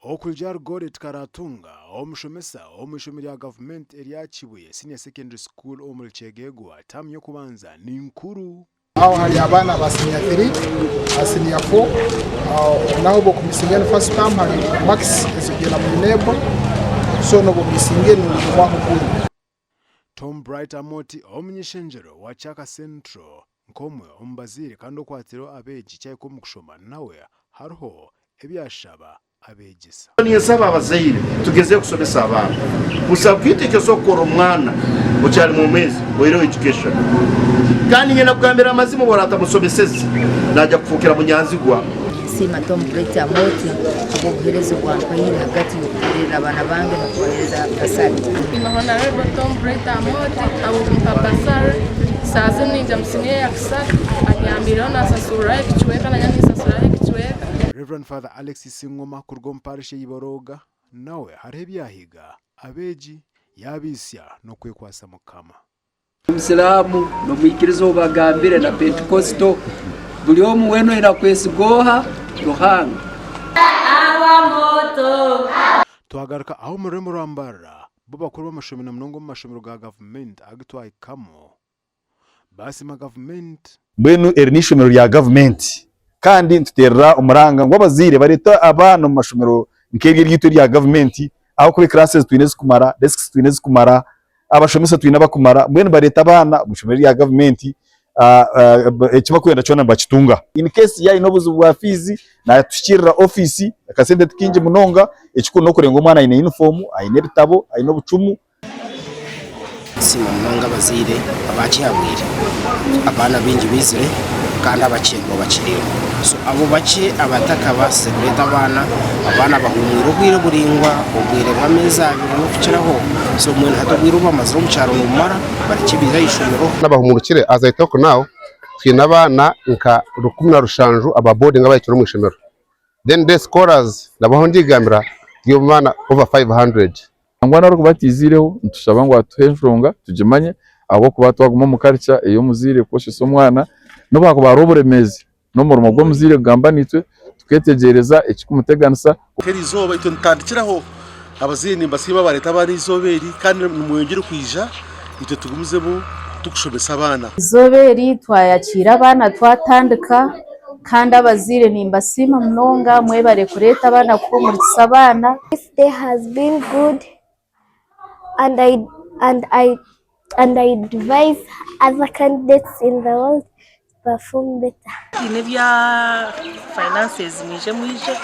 Okuruga Goreti Karatunga, omushomesa omu ishomero rya gavumenti erya Kibuye Senior Secondary School omuri Kyegegwa, taamu y'okubanza ni nkuru. Aho hari abaana ba senior 3 na senior 4 naho obu okumisinga enu first term hari marks ezikugyenda mu UNEB so nobu omisinga enu omwaka ogundi. Tom Bright Amooti omuny'ishengyero wa Kyaka Central nk'omwe omu bazaire kandi okwatireho abeegi kyahika omu kushoma nawe hariho ebi yashaba abeegyesa. Ninsaba abazaire tugezeho kushomesa abaana. Busaho kintu eki osobola kukora omwana okyari mwomeezi oihireho education. Kandi niinyenda kugambira amazima obu oratamushomeseze naija kufuukira munyanzigwa. Ninsiima Tom Bright Amooti ahabw'obuheereza obu ampaire ahagati y'okureeberera abaana bange n'okubaheereza bursary. Nsiima Honarebo Tom Bright Amooti ahabw'okumpa bursary. Shaaha zinu niija mu siniya eyakusatu, anyambiireho nasasuriraho ekicweka nanye ninsasuraho ekicweka. Rev. Father Alex Singoma kuruga omu parish ey'Iborooga nawe hariho ebi yahiga abeegi yaabihitsya n'okwekwatsa Mukama. Omusiraamu n'omwikiriza obagambire na Pentekosito, buri omwe weena oine kwesiga oha? Ruhanga. Twagaruka aha omu rurembo rwa Mbarara, bo bakuru b'amashomero na munonga omu mashomero ga gavumenti agu twahikamu baasiima gavumenti. Mbwenu eri n'eishomero rya gavumenti kandi nituteerera omuranga ngu abazaire bareete abaana omu mashomero nk'eri eryaitu erya gavumenti ahabw'okuba ekiraasi ezi twine ezirikumara, desikisi twine ezirikumara, abashomesa twine abakumara mbwenu bareete abaana omu ishomero erya gavumenti eki barikwenda kyona nibakitunga. In case yaaba aine obuzibu bwa fiizi naatuhikiirira ofiisi, akasente ti kaingi munonga, ekikuru n'okureeba ngu omwana aine yunifoomu, aine ebitabo, aine obucumu. Nsiima munonga abazaire abakihabwire. Abaana baingi baizire kandi abakye nibo bakiriyo. So abo bakye abatakabaasize kureeta abaana, abaana bahuumwire obwire buraingwa, obwire bw'ameezi abiri n'okukiraho. So mbwenu hati obwire obu bamazire omu kyaro nibumara, barekye baije aha ishomero. Abahumurukire as I talk now twine abaana nka 17 aba boarding abahikire omu ishomero then day scholars nabo ahu ndigambira turi omu baana over 500. Nangwa n'orikuba ataiziireho, nitushaba ngu atuhe enshonga tugimanye ahabw'okuba twaguma omu culture ey'omuzaire kwoshesa omwana, n'obu hakuba hariho oburemeezi, n'omurimo gw'omuzaire kugamba naitwe tuketegyereza ekirikumuteganisa. Nk'erizooba itwe nitutandikiraho abazaire nimbasiima bareeta abaana eizooba eri kandi nimweyongyere kwija itwe tugumizemu turikushomesa abaana. Eizooba eri twayakiira abaana twatandika kandi abazaire nimbasiima munonga mwebare kureeta abaana kuhumurikiza abaana. This day has been good and I and I and I advise other candidates in the world to perform better. Twine ebya finances mwije mwije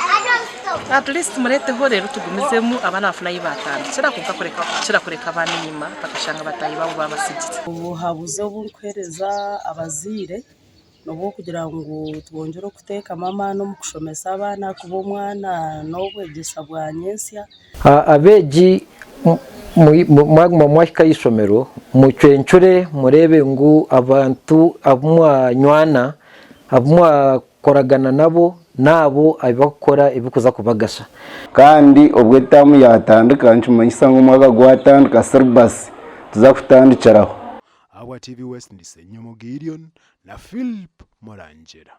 at least mureteho reero tugumizemu abaana bafune ahu batandikira kwonka kureka kukira kureka abaana enyima bakashanga bataahi baabo babatsigire. Obuhabuzi obu ndikuheereza abazaire n'obw'okugira ngu twongyere okuteekamu amaani omu kushomesa abaana ahakuba omwana n'obwegyesa bwa nyentsya. Abeegi mwaguma mwahika aha ishomero mucwencure mureebe ngu abantu abu mwanywana, abu mwakoragana nabo n'abo abu barikukora ebirikuza kubagasha. Kandi obwo etaamu yaatandika nikimanyisa ngu omwaka gwatandika syllabus tuza kutandikiraho. Ahabwa TV West ndi Ssenyomo Gideon na Philip Murangira.